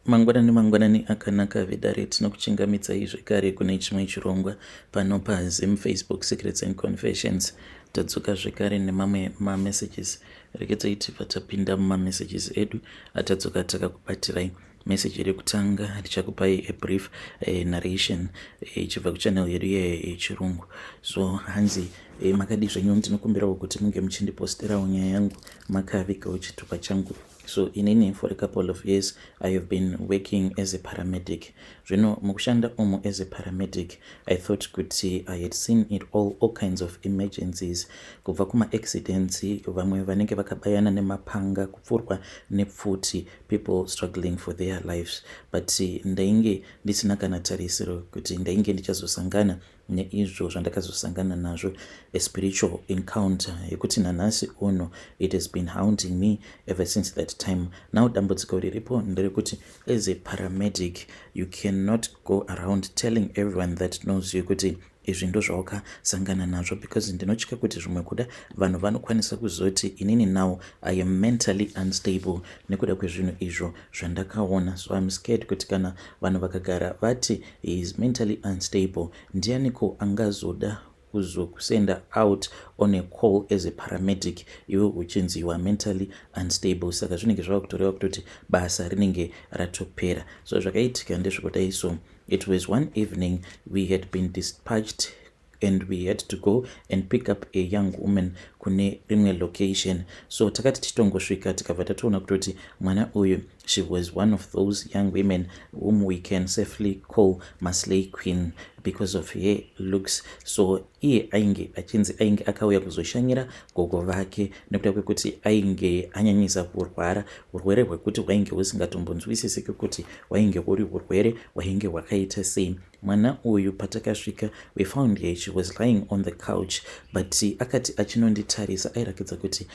Mangwanani mangwanani akanaka vedare, tinokuchingamidzai zvekare kune chimwe chirongwa pano paZim Facebook Secrets and Confessions. Tadzoka zvekare nemamwe mamessages. Regedzai tibva tapinda mumamessages edu atadzoka takakubatirai. Message rekutanga ndichakupai a brief narration ichibva kuchannel yedu yechirungu. So hanzi makadi zvenyu, ndinokumbirawo kuti munge muchindiposterawo nyaya yangu makavigawo chitupa changu. So inini for a couple of years I have been working as a paramedic. Zvino mukushanda umu as a paramedic, I thought kuti I had seen it all kinds of emergencies, kubva kumaaccidents, vamwe vanenge vakabayana nemapanga, kupfurwa nepfuti, people struggling for their lives, but ndainge ndisina kana tarisiro kuti ndainge ndichazosangana neizvo zvandakazosangana nazvo, a spiritual encounter yekuti nanhasi uno it has been haunting me ever since that time. Now dambudziko riripo nderekuti as a paramedic you cannot go around telling everyone that knows you kuti izvi ndo zvawakasangana nazvo, because ndinotya kuti zvimwe kuda vanhu vanokwanisa kuzoti inini now I am mentally unstable nekuda kwezvinhu izvo zvandakaona. So I'm scared kuti kana vanhu vakagara vati he is mentally unstable, ndianiko angazoda kuzokusenda out on a call as a paramedic iwe uchinzi you are mentally unstable? Saka zvinenge zvava kutoreva kutoti basa rinenge ratopera. So zvakaitika ndezvekudai. So it was one evening, we had been dispatched and we had to go and pick up a young woman kune rimwe location. So takati tichitongosvika, tikabva tatoona kutoti mwana uyu, she was one of those young women whom we can safely call maslay queen because of her looks. So iye ainge achinzi ainge akauya kuzoshanyira gogo vake nekuda kwekuti ainge anyanyisa kurwara urwere hwekuti hwainge husingatombonzwisisiki kuti hwainge huri urwere hwainge hwakaita sei. Mwana uyu patakasvika, we found her, she was lying on the couch, but akati achinonditarisa airakidza kuti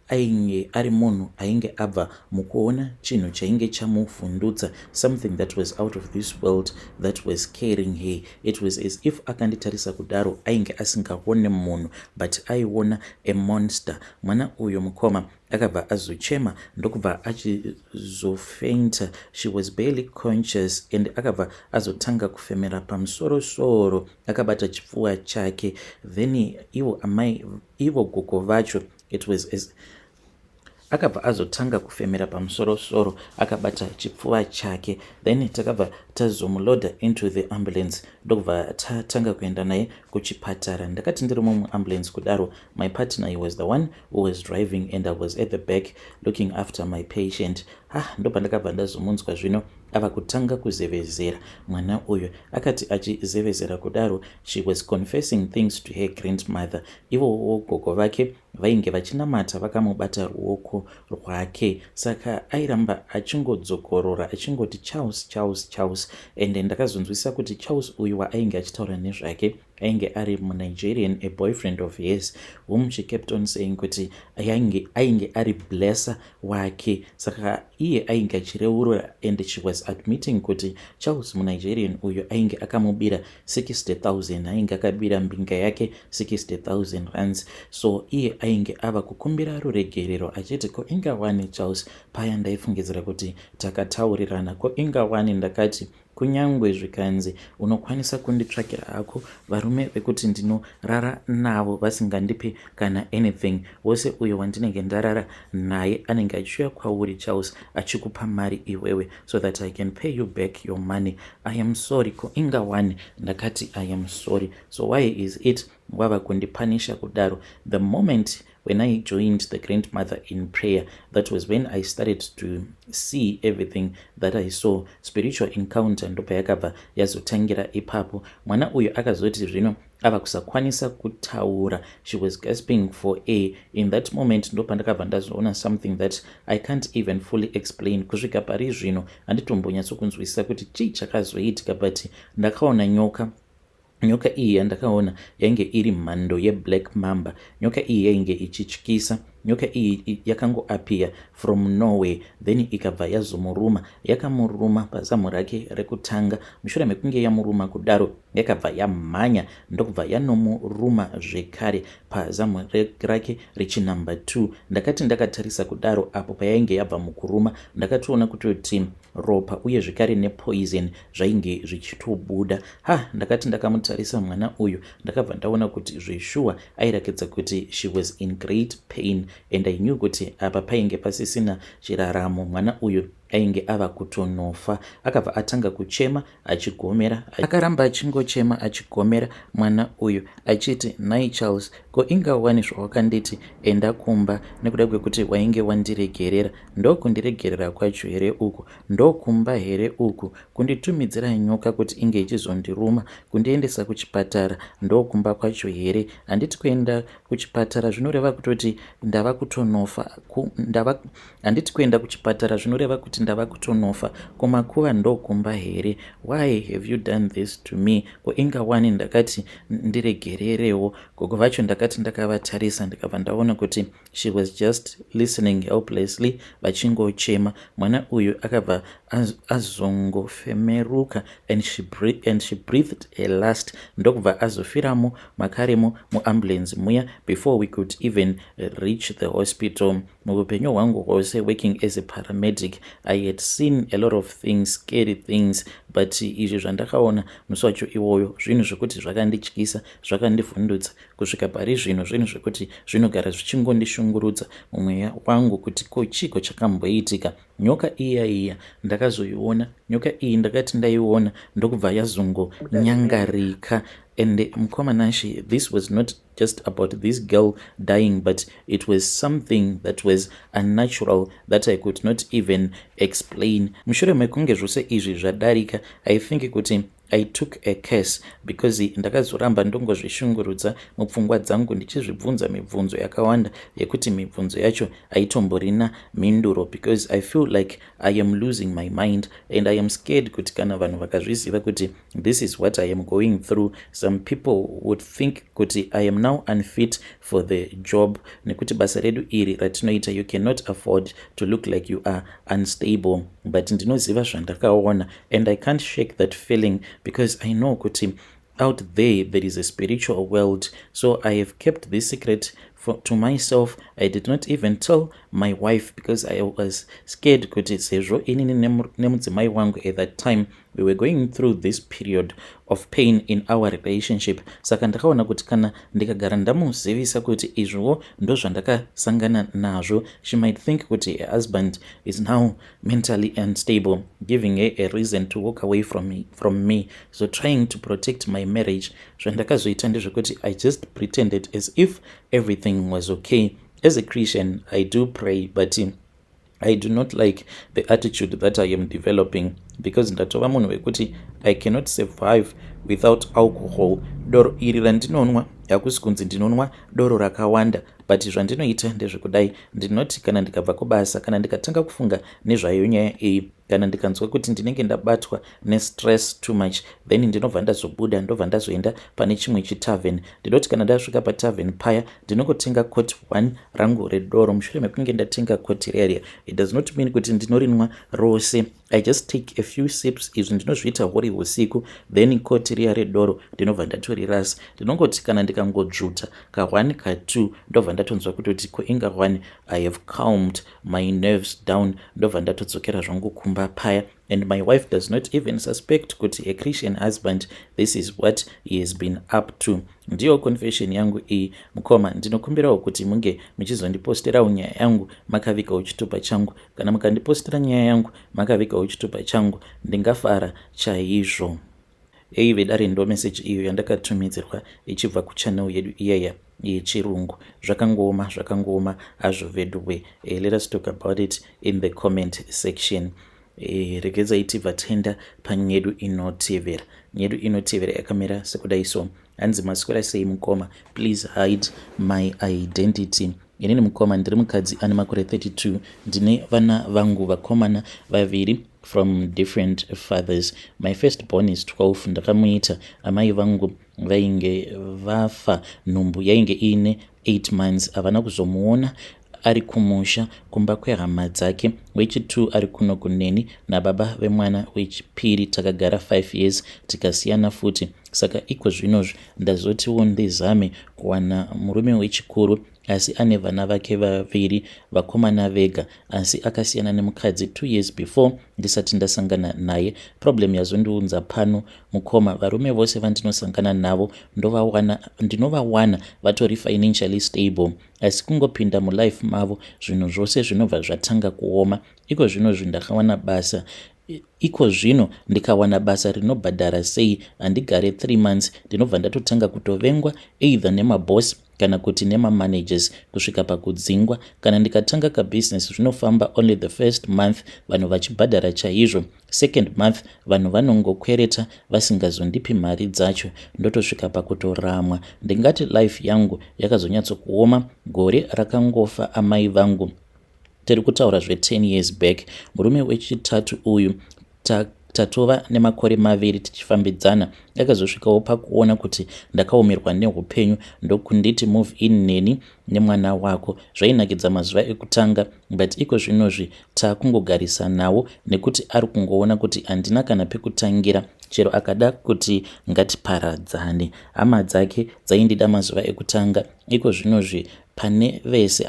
ainge ari munhu ainge abva mukuona chinhu chainge chamuvhundutsa, something that was out of this world that was scaring her. It was as if akanditarisa kudaro ainge asingaoni munhu, but aiona a monster. Mwana uyu, mukoma, akabva azochema ndokubva achizofenta. She was barely conscious and akabva azotanga kufemera pamusorosoro akabata chipfuva chake. Then ivo amai, ivo gogo vacho, it was as akabva azotanga kufemera pamusorosoro akabata chipfuva chake. Then takabva tazomuloada into the ambulance ndokubva tatanga kuenda naye kuchipatara. Ndakati ndiri mumuambulance kudaro, my partner, he was the one who was driving and I was at the back looking after my patient. Ah, ndopandakabva ndazomunzwa zvino ava kutanga kuzevezera. Mwana uyu akati achizevezera kudaro, she was confessing things to her grandmother. Ivowo gogo vake vainge vachinamata vakamubata ruoko rwake, saka airamba achingodzokorora achingoti, "Charles, Charles, Charles." And ndakazonzwisisa kuti Charles uyu waainge achitaura nezvake ainge ari muNigerian, a boyfriend of his whom she kept on saying kuti ainge ari blesser wake. Saka iye ainge achireurura and she was admitting kuti Charles muNigerian uyu ainge akamubira 60 000, ainge akabira mbinga yake 60 000 rands. So iye ainge ava kukumbira ruregerero achiti, "Ko ingawani Charles, paya ndaifungidzira kuti takataurirana. Ko ingawani ndakati kunyangwe zvikanzi unokwanisa kunditsvakira hako varume vekuti ndinorara navo vasingandipi kana anything, wose uyo wandinenge ndarara naye anenge achiuya kwauri Charles achikupa mari iwewe so that I can pay you back your money. I am sorry. Ko ingawani ndakati I am sorry, so why is it wava kundipanisha kudaro?" The moment when I joined the grandmother in prayer, that was when I started to see everything that I saw. Spiritual encounter ndopayakabva yazotangira ipapo. Mwana uyu akazoti zvino ava kusakwanisa kutaura. She was gasping for air. In that moment ndopandakabva ndazoona something that I can't even fully explain. Kusvika pari zvino handitombonyatsokunzwisisa kuti chii chakazoitika, but ndakaona nyoka. Nyoka iyi yandakaona yainge iri mhando yeblack mamba. Nyoka iyi yainge ichityisa. Nyoka iyi yakangoappear from nowhere, then ikabva yazomuruma. Yakamuruma pazamu rake rekutanga. Mushure mekunge yamuruma kudaro, yakabva yamhanya ndokubva yanomuruma zvekare pazamu rake rechinumber 2. Ndakati ndakatarisa kudaro, apo payainge yabva mukuruma, ndakatoona kutoti ropa uye zvekare nepoison zvainge zvichitobuda. Ha, ndakati ndakamutarisa mwana uyu, ndakabva ndaona kuti zveshuwa airakidza kuti she was in great pain, and I knew kuti apa painge pasisina chiraramo. Mwana uyu ainge ava kutonofa. Akabva atanga kuchema achigomera. Akaramba achingochema achigomera mwana uyu achiti, "Nai Charles, ko ingawani zvawakanditi enda kumba nekuda kwekuti wainge wandiregerera? Ndokundiregerera kwacho here uku? Ndokumba here uku? Kunditumidzira nyoka kuti inge ichizondiruma, kundiendesa kuchipatara, ndokumba kwacho here? Handiti kuenda kuchipatara zvinoreva kutoti ndava kutonofa? Handiti kuenda kuchipatara zvinoreva kuti ndava kutonofa? Kumakuva ndokumba here? Why have you done this to me? Ko ingawani ndakati ndiregererewo?" Gogo vacho ndakati ndakavatarisa, ndikabva ndaona kuti she was just listening helplessly vachingochema. Mwana uyu akabva azongofemeruka and she breathed a last, ndokubva azofiramo makaremo muambulance muya before we could even reach the hospital. Muupenyu hwangu hwose working as a paramedic, I had seen a lot of things, scary things, but izvi zvandakaona musi wacho iwoyo zvinhu zvekuti zvakandityisa, zvakandivhundutsa kusvika pari zvino. Zvinhu zvekuti zvinogara zvichingondishungurudza mumweya wangu kuti ko chiko chakamboitika. Nyoka iya iya ndakazoiona. Nyoka iyi ndakati ndaiona, ndokubva yazongonyangarika. And mukoma Nashi, this was not just about this girl dying, but it was something that was unnatural that I could not even explain. Mushure mekunge zvose izvi zvadarika, I think kuti I took a curse, because ndakazoramba ndongozvishungurudza mupfungwa dzangu ndichizvibvunza mibvunzo yakawanda yekuti mibvunzo yacho haitomborina mhinduro, because I feel like I am losing my mind and I am scared kuti kana vanhu vakazviziva kuti this is what I am going through, some people would think kuti I am now unfit for the job, nekuti basa redu iri ratinoita, you cannot afford to look like you are unstable. But ndinoziva zvandakaona and I can't shake that feeling, because I know kuti out there there is a spiritual world. So I have kept this secret to myself. I did not even tell my wife because I was scared kuti sezvo inini nemudzimai wangu at that time we were going through this period of pain in our relationship, saka ndakaona kuti kana ndikagara ndamuzivisa kuti izvowo ndozvandakasangana nazvo, she might think kuti her husband is now mentally unstable, giving her a reason to walk away from me. So trying to protect my marriage, zvandakazoita ndezvekuti I just pretended as if everything was okay. As a Christian, I do pray, but I do not like the attitude that I am developing, because ndatova munhu wekuti I cannot survive without alcohol. Doro iri randinonwa, hakusi kunzi ndinonwa doro rakawanda, but zvandinoita ndezvekudai: ndinoti kana ndikabva kubasa, kana ndikatanga kufunga nezvayo nyaya iyi, kana ndikanzwa kuti ndinenge ndabatwa nestress too much, then ndinobva ndazobuda, ndobva ndazoenda pane chimwe chitavern. Ndinoti kana ndasvika patavern paya, ndinongotenga quart one rangu redoro. Mushure mekunge ndatenga quart riya, it does not mean kuti ndinorinwa rose. I just take a few sips. Izvi ndinozviita huri usiku. Then quart riya redoro ndinobva ndatorirasa. Ndinongoti kana ndikangodzvuta ka1 ka2, ndobva ndatonzwa kutoti ko inga 1 I have calmed my nerves down, ndobva ndatodzokera zvangu kumba paya. And my wife does not even suspect kuti a Christian husband, this is what he has been up to. Ndiyo confession yangu iyi, mukoma. Ndinokumbirawo kuti munge muchizondiposterawo nyaya yangu makavigawo chitupa changu. Kana mukandipostera nyaya yangu makavigawo chitupa changu, ndingafara chaizvo. Ei vedare, ndo meseji iyo yandakatumidzirwa ichibva kuchannel yedu iyaya yechirungu. Zvakangooma, zvakangooma hazvo veduwe. Let us talk about it in the comment section. Regedzai tibva taenda panyedu inotevera. Nyedu inotevera yakamira sekudai so. Hanzi, "Maswera sei mukoma? Please hide my identity. Inini mukoma ndiri mukadzi ane makore 32. Ndine vana vangu vakomana vaviri from different fathers. My first born is 12. Ndakamuita amai vangu vainge vafa nhumbu yainge iine 8 months. Havana kuzomuona. ari kumusha kumba kwehama dzake, wechi2 ari kuno kuneni nababa vemwana wechipiri. Takagara 5 years tikasiyana futi. Saka iko zvinozvi ndazotiwo ndizame kuwana murume wechikuru, asi ane vana vake vaviri vakomana vega, asi akasiyana nemukadzi 2 years before ndisati ndasangana naye. Problem yazondiunza pano, mukoma, varume vose vandinosangana navo ndinovawana vatori financially stable, asi kungopinda mulife mavo zvinhu zvose zvinobva zvatanga kuoma. Iko zvinozvi ndakawana basa, iko zvino ndikawana basa rinobhadhara sei, handigare 3 months ndinobva ndatotanga kutovengwa either nemaboss kana kuti nemamanagers, kusvika pakudzingwa. Kana ndikatanga kabusiness, zvinofamba only the first month, vanhu vachibhadhara chaizvo. Second month vanhu vanongokwereta vasingazondipi mari dzacho, ndotosvika pakutoramwa. Ndingati life yangu yakazonyatsokuoma gore rakangofa amai vangu, tiri kutaura zve10 years back. Murume wechitatu uyu tatova nemakore 2 tichifambidzana. Akazosvikawo pakuona kuti ndakaomerwa neupenyu, ndokunditi move in neni nemwana wako. Zvainakidza mazuva ekutanga, but iko zvinozvi taakungogarisanawo nekuti ari kungoona kuti handina kana pekutangira. Chero akada kuti ngatiparadzane, hama dzake dzaindida mazuva ekutanga. Iko zvinozvi pane vese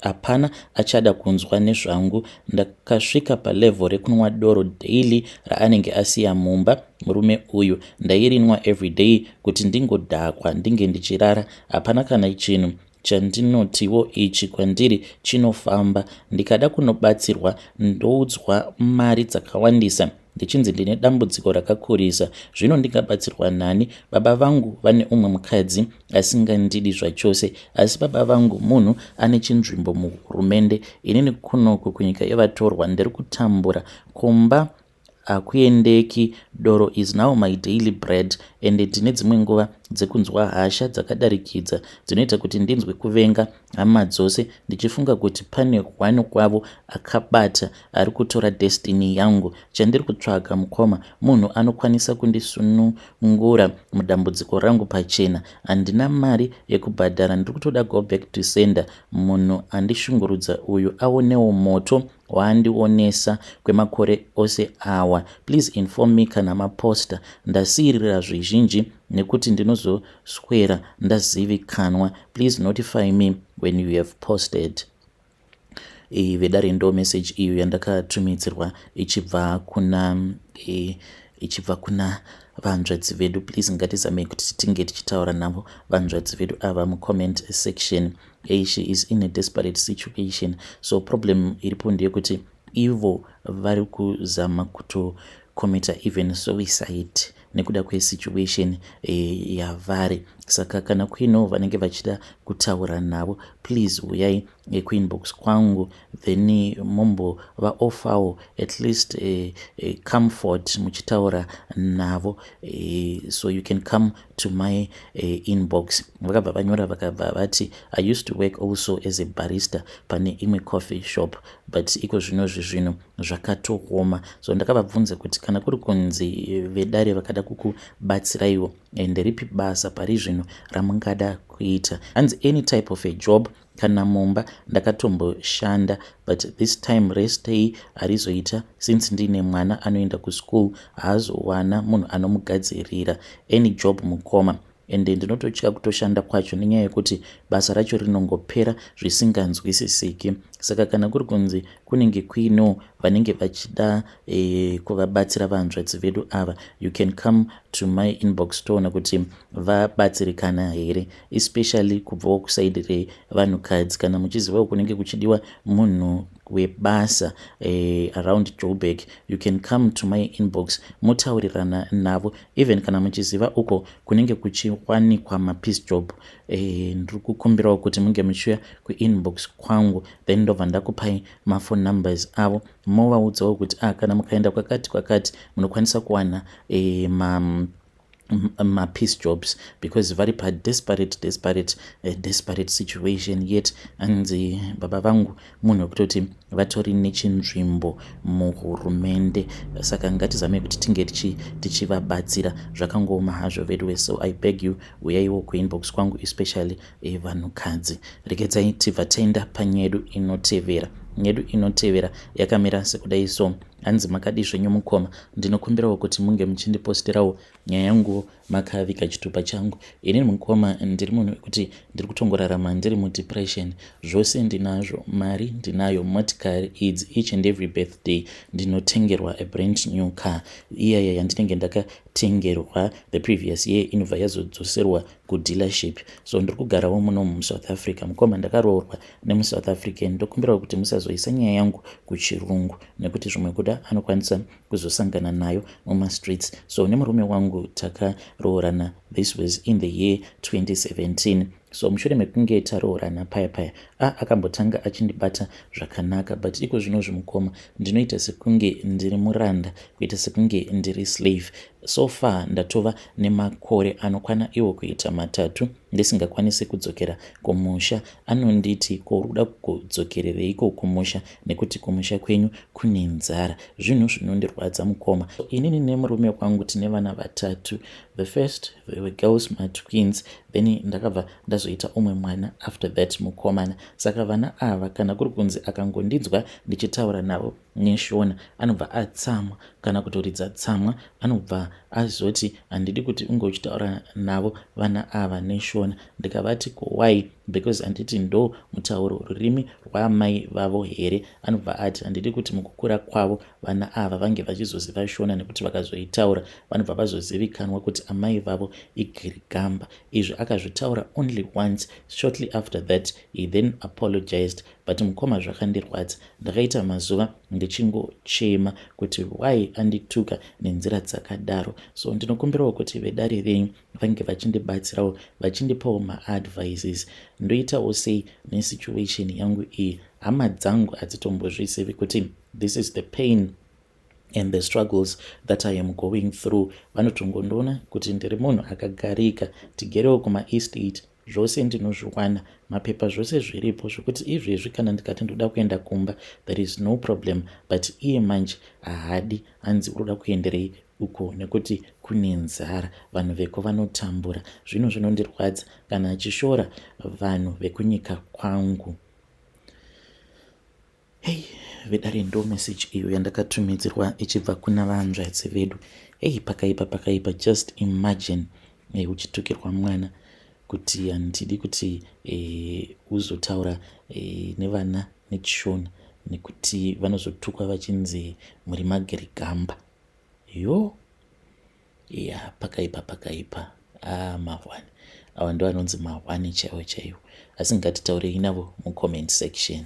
hapana achada kunzwa nezvangu. Ndakasvika palevel rekunwa doro daily raanenge asiya mumba murume uyu. Ndairinwa everyday kuti ndingodhakwa, ndinge ndichirara. Hapana kana chinhu chandinotiwo ichi kwandiri chinofamba. Ndikada kunobatsirwa, ndoudzwa mari dzakawandisa, ndichinzi ndine dambudziko rakakurisa. Zvino ndingabatsirwa nani? Baba vangu vane umwe mukadzi asingandidi zvachose, asi baba vangu munhu ane chinzvimbo muhurumende. Inini kunoku kunyika yevatorwa ndiri kutambura, kumba hakuendeki. Doro is now my daily bread, ende ndine dzimwe nguva dzekunzwa hasha dzakadarikidza dzinoita kuti ndinzwe kuvenga hama dzose, ndichifunga kuti pane one kwavo akabata ari kutora destiny yangu. Chandiri kutsvaga, mukoma, munhu anokwanisa kundisunungura mudambudziko rangu pachena. Handina mari yekubhadhara, ndiri kutoda go back to sender. Munhu andishungurudza uyu aonewo moto waandionesa kwemakore ose awa. Please inform me kana maposta. Ndasiyirira zvizhinji nekuti ndinozoswera ndazivikanwa. Please notify me when you have posted. Vedare, ndo message iyo yandakatumidzirwa ichibva kuna vanzvadzi vedu. Please ngatizamei kuti tinge tichitaura navo vanzvadzi vedu ava mucomment section. She is in a desperate situation. So problem iripo ndeyekuti ivo vari kuzama kutocommita even suicide nekuda kwesituation yavari. Saka kana kuinewo vanenge vachida kutaura navo, please uyai kuinbox kwangu, then mombovaofferwo at least comfort muchitaura navo. So you can come to my inbox. Vakabva vanyora, vakabva vati, "I used to work also as a barista pane imwe coffee shop, but iko zvinozvi zvinhu zvakatooma." So ndakavabvunza kuti kana kuri kunzi vedare vakada kukubatsiraiwo, nderipi basa pari zvino ramungada kuita? Hanzi, "Any type of a job. Kana mumba ndakatomboshanda, but this time restay harizoita since ndine mwana anoenda kuschool, haazowana munhu anomugadzirira. Any job, mukoma, ende ndinototya kutoshanda kwacho nenyaya yekuti basa racho rinongopera zvisinganzwisisiki." Saka kana kuri kunzi kunenge kuinewo vanenge vachida kuvabatsira vanzvadzi vedu ava, you can come to my inbox, toona kuti vabatsirikana here, especially kubvawo kuside revanhukadzi. Kana muchizivawo kunenge kuchidiwa munhu webasa around Joburg, you can come to my inbox, mutaurirana navo. Even kana muchiziva uko kunenge kuchiwanikwa mapiece job, ndiri kukumbirawo kuti munge muchiuya kuinbox kwangu, then ndobva ndakupai maphone numbers avo, movaudzawo kuti ah, kana mukaenda kwakati kwakati munokwanisa kuwana ma Mapiece jobs because vari padesperate, desperate, desperate situation. Yet anzi baba vangu munhu wekutoti vatori nechinzvimbo muhurumende, saka ngatizamei kuti tinge tichivabatsira. Zvakangooma hazvo veduwe. So I beg you, uyaiwo kuinbox kwangu, especially vanhukadzi. Regedzai tibva taenda panyedu inotevera. Nyedu inotevera yakamira sekudai. So hanzi, "Makadi zvenyu mukoma? Ndinokumbirawo kuti munge muchindiposterawo nyaya yangu makaviga chitupa changu. Inini mukoma, ndiri munhu wekuti ndiri kutongorarama ndiri mudepression. Zvose ndinazvo, mari ndinayo, motikari idzi. Each and every birthday ndinotengerwa a brand new car. Iyaya yandinenge ndakatengerwa the previous year inobva yazodzoserwa kudealership. So ndiri kugarawo muno muSouth Africa. Mukoma, ndakaroorwa nemuSouth African. Ndokumbirawo kuti musazoisa nyaya yangu kuchirungu nekuti zvimwe kuda anokwanisa kuzosangana nayo mumastreets. So nemurume wangu takaroorana, this was in the year 2017. So mushure mekunge taroorana paya paya, akambotanga achindibata zvakanaka, but iko zvino zvimukoma, ndinoita sekunge ndiri muranda, kuita sekunge ndiri slave. So far ndatova nemakore anokwana iwo kuita 3 ndisingakwanisi kudzokera kumusha. Anonditi, 'Ko uri kuda kudzokerereiko kumusha, nekuti kumusha kwenyu kune nzara?' Zvinhu zvinondirwadza mukoma. Inini nemurume wangu tine vana vatatu. The first, they were girls, matwins. Then ndakabva ndazoita umwe mwana after that, mukomana. Saka vana ava, kana kuri kunzi akangondinzwa ndichitaura navo neshona, anobva atsamwa kana kutoridza tsamwa. Anobva azoti, 'Handidi kuti unge uchitaura navo vana ava neshona.' Ndikavati, 'Ko why? Because handiti ndo mutauro, rurimi rwaamai vavo here?' Anobva ati, 'Handidi kuti mukukura kwavo vana ava vange vachizoziva Shona, nekuti vakazoitaura vanobva vazozivikanwa kuti amai vavo igirigamba.' Izvi akazvitaura only once. Shortly after that he then apologized, but mukoma, zvakandirwadza. Ndakaita mazuva ndichingochema kuti why andituka nenzira dzakadaro. So ndinokumbirawo kuti vedare renyu vange vachindibatsirawo, vachindipawo maadvices. Ndoitawo sei nesituation yangu iyi? Hama dzangu hadzitombozvizivi kuti this is the pain and the struggles that I am going through. Vanotongondiona kuti ndiri munhu akagarika, tigerewo kumaestate, zvose ndinozviwana, mapepa zvose zviripo, zvokuti izvezvi kana ndikati ndoda kuenda kumba, there is no problem. But iye manje haadi. Hanzi, 'Uroda kuenderei uko, nekuti kune nzara, vanhu veko vanotambura?' Zvino zvinondirwadza kana achishora vanhu vekunyika kwangu." Hei vedare, ndo meseji iyo yandakatumidzirwa ichibva kuna vanzvadzi vedu. Hei, pakaipa, pakaipa. Just imagine uchitukirwa mwana kuti handidi kuti uzotaura nevana nechishona nekuti vanozotukwa vachinzi muri magirigamba. Yo ya, pakaipa, pakaipa. A, mahwani awa ndo anonzi mahwani chaiwo chaiwo, asi ngatitaurei navo mucomment section.